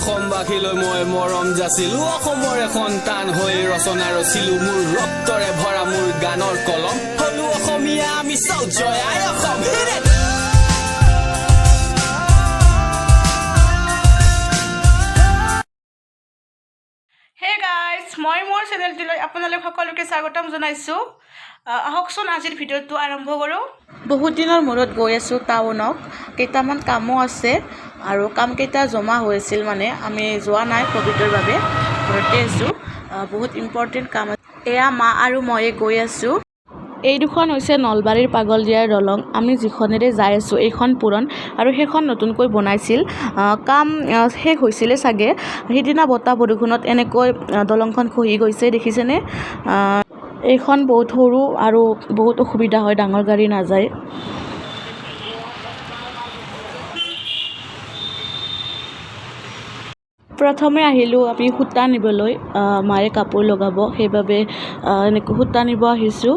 অসমবাসীলৈ মই মৰম যাচিলো। অসমৰে সন্তান হৈ ৰচনা ৰচিলো, মোৰ ৰক্তৰে ভৰা মোৰ গানৰ কলম। হলো অসমীয়া আমি চৌ, জয় আই Assam. Hit it! Hey guys, মই মোৰ চেনেলটোলৈ আপোনালোক সকলোকে স্বাগতম জনাইছোঁ। আহকচোন, আজিৰ ভিডিঅ'টো আৰম্ভ কৰোঁ। বহুত দিনৰ মূৰত গৈ আছোঁ টাউনক। কেইটামান কামো আছে আৰু কামকেইটা জমা হৈ আছিল, মানে আমি যোৱা নাই ক'ভিডৰ বাবে, ঘৰতে আছোঁ। বহুত ইম্পৰ্টেণ্ট কাম আছে। এয়া মা আৰু ময়ে গৈ আছোঁ। এই দুখন হৈছে নলবাৰীৰ পাগলদিয়াৰ দলং। আমি যিখনেৰে যাই আছোঁ, এইখন পুৰণ আৰু সেইখন নতুনকৈ বনাইছিল। কাম শেষ হৈছিলে চাগে, সিদিনা বতাহ বৰষুণত এনেকৈ দলংখন খহি গৈছে, দেখিছেনে? এইখন বহুত সৰু আৰু বহুত অসুবিধা হয়, ডাঙৰ গাড়ী নাযায়। প্ৰথমে আহিলোঁ আমি সূতা নিবলৈ। মায়ে কাপোৰ লগাব, সেইবাবে এনেকৈ সূতা নিব আহিছোঁ।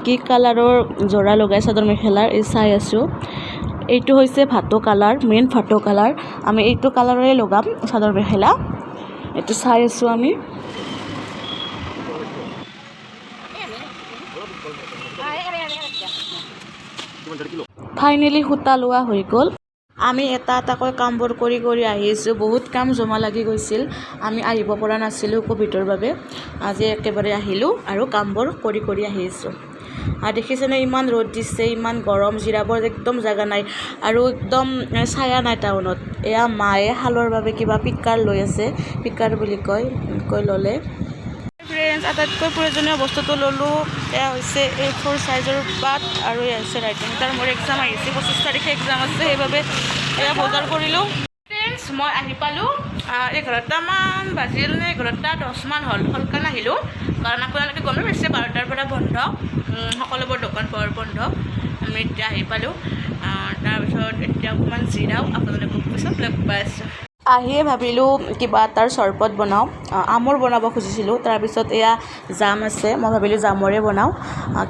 কি কালাৰৰ যোৰা লগাই চাদৰ মেখেলাৰ, এই চাই আছোঁ। এইটো হৈছে ভাটৌ কালাৰ, মেইন ভাটৌ কালাৰ। আমি এইটো কালাৰৰে লগাম চাদৰ মেখেলা। এইটো চাই আছোঁ আমি। ফাইনেলি সূতা লোৱা হৈ গ'ল। আমি এটা এটাকৈ কামবোৰ কৰি কৰি আহিছোঁ। বহুত কাম জমা লাগি গৈছিল, আমি আহিব পৰা নাছিলোঁ ক'ভিডৰ বাবে। আজি একেবাৰে আহিলোঁ আৰু কামবোৰ কৰি কৰি আহিছোঁ। আৰু দেখিছেনে, ইমান ৰ'দ দিছে, ইমান গৰম, জিৰাবৰ একদম জেগা নাই আৰু একদম ছায়া নাই টাউনত। এয়া মায়ে শালৰ বাবে কিবা পিকাৰ লৈ আছে, পিকাৰ বুলি কয়, কৈ ল'লে। ফ্ৰেণ্ডছ, আটাইতকৈ প্ৰয়োজনীয় বস্তুটো ল'লোঁ। এয়া হৈছে এ4 চাইজৰ পাত আৰু এয়া হৈছে ৰাইটিং। তাৰ মোৰ এক্সাম আহিছে, 25 তাৰিখে এক্সাম আছে, সেইবাবে এয়া বজাৰ কৰিলোঁ। ফ্ৰেণ্ডছ, মই আহি পালোঁ। 11টামান বাজিল নে 11টা 10মান হ'ল। সোনকালে আহিলোঁ, কাৰণ আপোনালোকে গমেই পাইছে, 12টাৰ পৰা বন্ধ, সকলোবোৰ দোকান পোহাৰ বন্ধ। আমি এতিয়া আহি পালোঁ। তাৰপিছত এতিয়া অকণমান জিৰাওঁ, আপোনালোকক পিছত লগ পাই আছোঁ। আহিয়ে ভাবিলোঁ কিবা এটাৰ চৰবত বনাওঁ। আমৰ বনাব খুজিছিলোঁ, তাৰপিছত এয়া জাম আছে, মই ভাবিলোঁ জামৰে বনাওঁ।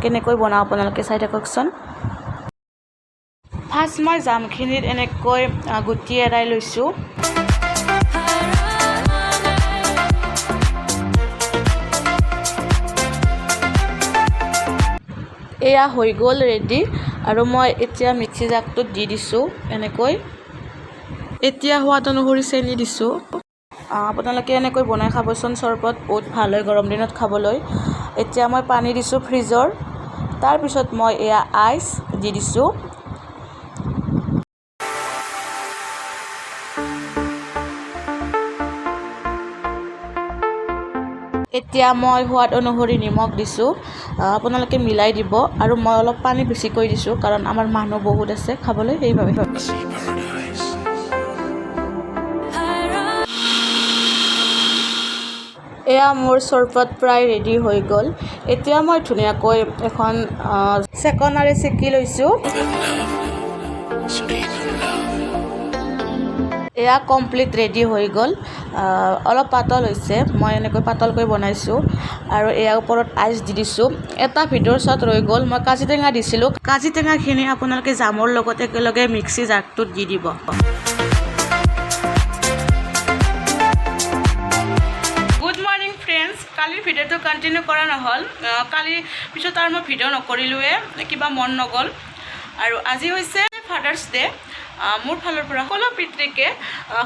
কেনেকৈ বনাওঁ আপোনালোকে চাই থাককচোন। ফাৰ্ষ্ট মই জামখিনিত এনেকৈ গুটি এৰাই লৈছোঁ। এয়া হৈ গ'ল ৰেডি আৰু মই এতিয়া মিক্সি জাৰটোত দি দিছোঁ এনেকৈ। এতিয়া সোৱাদ অনুসৰি চেনি দিছোঁ। আপোনালোকে এনেকৈ বনাই খাবচোন চৰবত, বহুত ভাল হয় গৰম দিনত খাবলৈ। এতিয়া মই পানী দিছোঁ ফ্ৰিজৰ। তাৰপিছত মই এয়া আইচ দি দিছোঁ। এতিয়া মই সোৱাদ অনুসৰি নিমখ দিছোঁ। আপোনালোকে মিলাই দিব আৰু মই অলপ পানী বেছিকৈ দিছোঁ, কাৰণ আমাৰ মানুহ বহুত আছে খাবলৈ, সেইবাবে। I see paradise. এয়া মোৰ চৰবত প্ৰায় ৰেডি হৈ গ'ল। এতিয়া মই ধুনীয়াকৈ এখন চেকনাৰে চেকি লৈছোঁ। In love, so deep in love. এয়া কমপ্লিট ৰেডি হৈ গ'ল। অলপ পাতল হৈছে, মই এনেকৈ পাতলকৈ বনাইছোঁ আৰু এয়া ওপৰত আইচ দি দিছোঁ। এটা ভিডিঅ'ৰ শ্বট ৰৈ গ'ল, মই কাজি টেঙা দিছিলোঁ। কাজি টেঙাখিনি আপোনালোকে জামৰ লগত একেলগে মিক্সি জাৰটোত দি দিব। গুড মৰ্ণিং ফ্ৰেণ্ডছ, কালিৰ ভিডিঅ'টো কণ্টিনিউ কৰা নহ'ল। কালি পিছত আৰু মই ভিডিঅ' নকৰিলোৱে, কিবা মন নগ'ল। আৰু আজি হৈছে ফাদাৰ্ছ ডে'। মোৰ ফালৰ পৰা সকলো পিতৃকে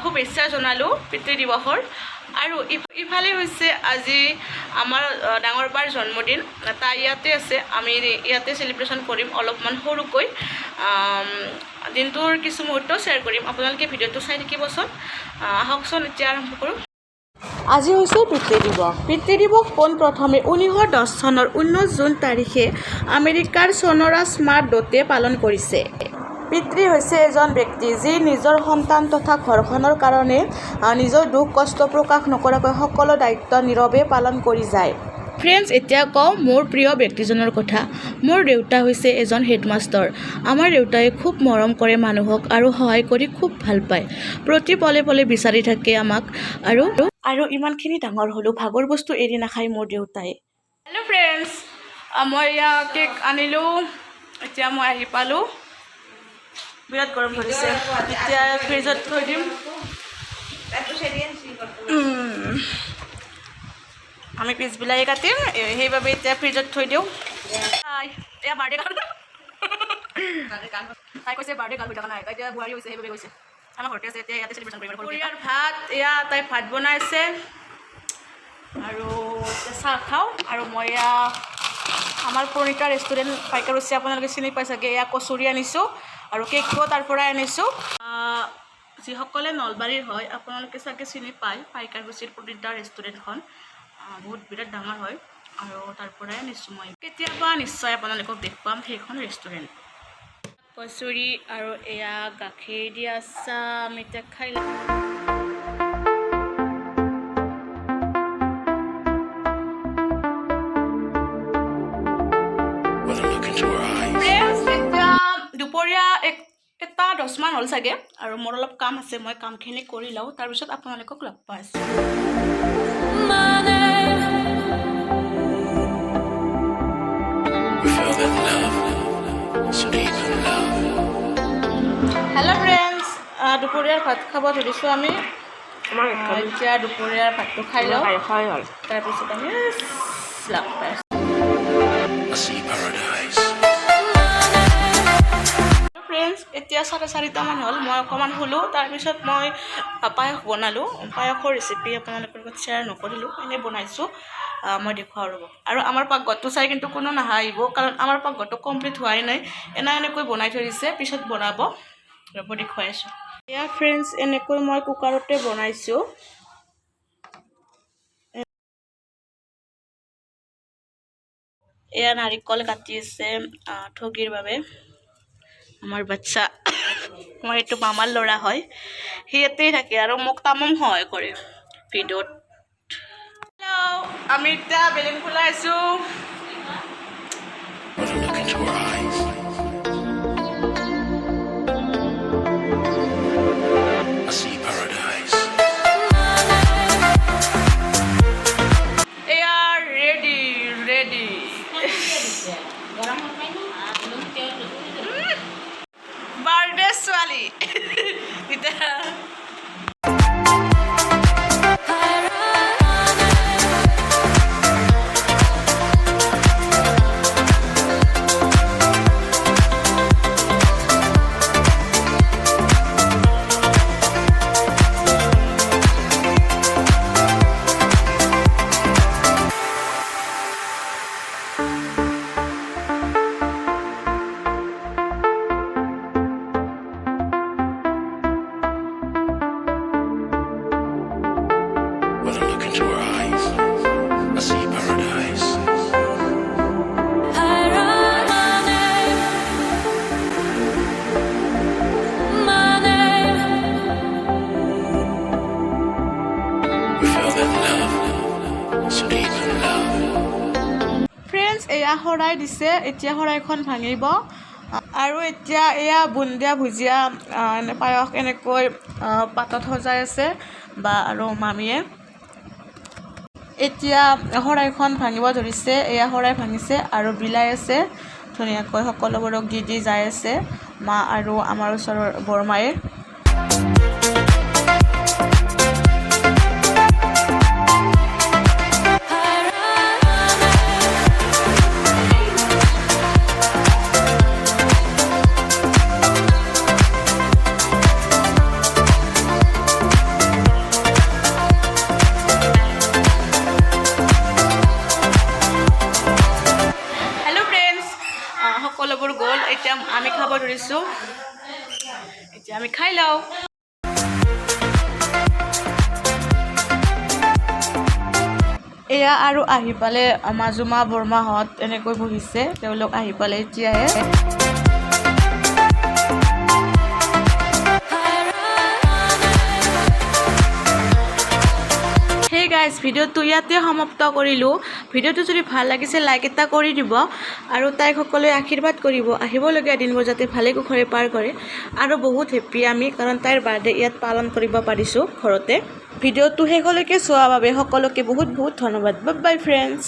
শুভেচ্ছা জনালোঁ পিতৃ দিৱসৰ। আৰু ইফালে হৈছে আজি আমাৰ ডাঙৰ বাৰ জন্মদিন। তাই ইয়াতে আছে, আমি ইয়াতে চেলিব্ৰেশ্যন কৰিম অলপমান সৰুকৈ। দিনটোৰ কিছু মুহূৰ্ত শ্বেয়াৰ কৰিম, আপোনালোকে ভিডিঅ'টো চাই থাকিবচোন। আহকচোন, এতিয়া আৰম্ভ কৰোঁ। আজি হৈছে পিতৃ দিৱস। পিতৃ দিৱস পোনপ্ৰথমে 1910 চনৰ 19 জুন তাৰিখে আমেৰিকাৰ ছনৰা স্মাৰ্ট ডটে পালন কৰিছে। পিতৃ হৈছে এজন ব্যক্তি, যি নিজৰ সন্তান তথা ঘৰখনৰ কাৰণে নিজৰ দুখ কষ্ট প্ৰকাশ নকৰাকৈ সকলো দায়িত্ব নীৰৱে পালন কৰি যায়। ফ্ৰেণ্ডছ, এতিয়া কওঁ মোৰ প্ৰিয় ব্যক্তিজনৰ কথা। মোৰ দেউতা হৈছে এজন হেডমাষ্টৰ। আমাৰ দেউতাই খুব মৰম কৰে মানুহক আৰু সহায় কৰি খুব ভাল পায়। প্ৰতি পলে পলে বিচাৰি থাকে আমাক আৰু ইমানখিনি ডাঙৰ হ'লোঁ, ভাগৰ বস্তু এৰি নাখায় মোৰ দেউতাই। হেল্ল' ফ্ৰেণ্ডছ, মই এয়া কেক আনিলোঁ। এতিয়া মই আহি পালোঁ। বিৰাট গৰম ধৰিছে। এতিয়া ফ্ৰিজত থৈ দিম। আমি পিছবেলাই কাটিম, সেইবাবে এতিয়া ফ্ৰিজত থৈ দিওঁ। এয়া বাৰ্থডে গাৰ্ল। তাই কৈছে বাৰ্থডে গাৰ্ল হৈ থকা নাই, তাই এতিয়া বোৱাৰী হৈছে, সেইবাবে কৈছে। আমাৰ ঘৰতে আছে এতিয়া, ইয়াতে চেলিব্ৰেশ্যন কৰিম। দুপৰীয়াৰ ভাত এয়া তাই ভাত বনাইছে আৰু এতিয়া চাহ খাওঁ। আৰু মই এয়া আমাৰ প্ৰণীতা ৰেষ্টুৰেণ্ট পাইকাৰুচি, আপোনালোকে চিনি পাই চাগে, এয়া কচুৰি আনিছোঁ আৰু কেকটোও তাৰ পৰাই আনিছোঁ। যিসকলে নলবাৰীৰ হয়, আপোনালোকে চাগে চিনি পায় পাইকাৰকুছিৰ প্ৰণীতা ৰেষ্টুৰেণ্টখন। বহুত বিৰাট ডাঙৰ হয় আৰু তাৰ পৰাই আনিছোঁ মই। কেতিয়াবা নিশ্চয় আপোনালোকক দেখুৱাম সেইখন ৰেষ্টুৰেণ্ট। কচুৰি আৰু এয়া গাখীৰ দিয়া চাহ আমি এতিয়া খাই লওঁ। When I look into her eyes, friends, এতিয়া দুপৰীয়া 1টা 10মান হ'ল চাগে আৰু মোৰ অলপ কাম আছে, মই কামখিনি কৰি লওঁ, তাৰপিছত আপোনালোকক লগ পাই আছোঁ। My name. We feel that love, so deep in love. Hello friends, দুপৰীয়াৰ ভাত খাব ধৰিছোঁ আমি। এতিয়া দুপৰীয়াৰ ভাতটো খাই লওঁ, তাৰপিছত আমি লগ পাই আছোঁ। I see paradise. Friends, এতিয়া 4:30মান হ'ল। মই অকণমান শুলোঁ, তাৰপিছত মই পায়স বনালোঁ। পায়সৰ ৰেচিপি আপোনালোকৰ লগত শ্বেয়াৰ নকৰিলোঁ, এনেই বনাইছোঁ। মই দেখুৱাওঁ ৰ'ব। আৰু আমাৰ পাকঘৰটো চাই কিন্তু কোনো নাহাঁহিব, কাৰণ আমাৰ পাকঘৰটো কমপ্লিট হোৱাই নাই। এনেকৈ বনাই থৈ দিছে, পিছত বনাব। ৰ'ব, দেখুৱাই আছোঁ। এয়া ফ্ৰেণ্ডছ, এনেকৈ মই কুকাৰতে বনাইছোঁ। এয়া নাৰিকল কাটি আছে ঠগিৰ বাবে। আমাৰ বাচ্চা, আমাৰ এইটো মামাৰ ল'ৰা হয়, সি ইয়াতেই থাকে আৰু মোক তামাম সহায় কৰে ভিডিঅ'ত। হেল্ল', আমি এতিয়া বেলুন ফুলাই আছোঁ। When I look into her eyes, I see paradise. এয়া ৰেডি ৰেডি। বাৰ্থডে ছোৱালী তেতিয়া। When I look into her eyes, I see paradise. I write my name. My name. We feel that love, so deep in love. Friends, এয়া শৰাই দিছে, এতিয়া শৰাইখন ভাঙিব। আৰু এতিয়া এয়া বুন্দিয়া, ভুজিয়া, পায়স এনেকৈ পাতত সজাই আছে বা আৰু মামীয়ে। এতিয়া শৰাইখন ভাঙিব ধৰিছে। এয়া শৰাই ভাঙিছে আৰু বিলাই আছে ধুনীয়াকৈ, সকলোবোৰক দি দি যাই আছে মা আৰু আমাৰ ওচৰৰ বৰমায়ে। I write my name. Hello friends, সকলোবোৰ গ'ল, এতিয়া আমি খাব ধৰিছোঁ। এতিয়া আমি খাই লওঁ। এয়া আৰু আহি পালে মাজুমা, বৰমাহঁত, এনেকৈ বহিছে। তেওঁলোক আহি পালে এতিয়াহে। I write my name. Hey guys, ভিডিঅ'টো ইয়াতে সমাপ্ত কৰিলোঁ। ভিডিঅ'টো যদি ভাল লাগিছে, লাইক এটা কৰি দিব আৰু তাইক সকলোৱে আশীৰ্বাদ কৰিব, আহিবলগীয়া দিনবোৰ যাতে ভালে কুশলে পাৰ কৰে। আৰু বহুত হেপ্পী আমি, কাৰণ তাইৰ বাৰ্থডে ইয়াত পালন কৰিব পাৰিছোঁ ঘৰতে। ভিডিঅ'টো শেষলৈকে চোৱাৰ বাবে সকলোকে বহুত বহুত ধন্যবাদ। Bye bye friends.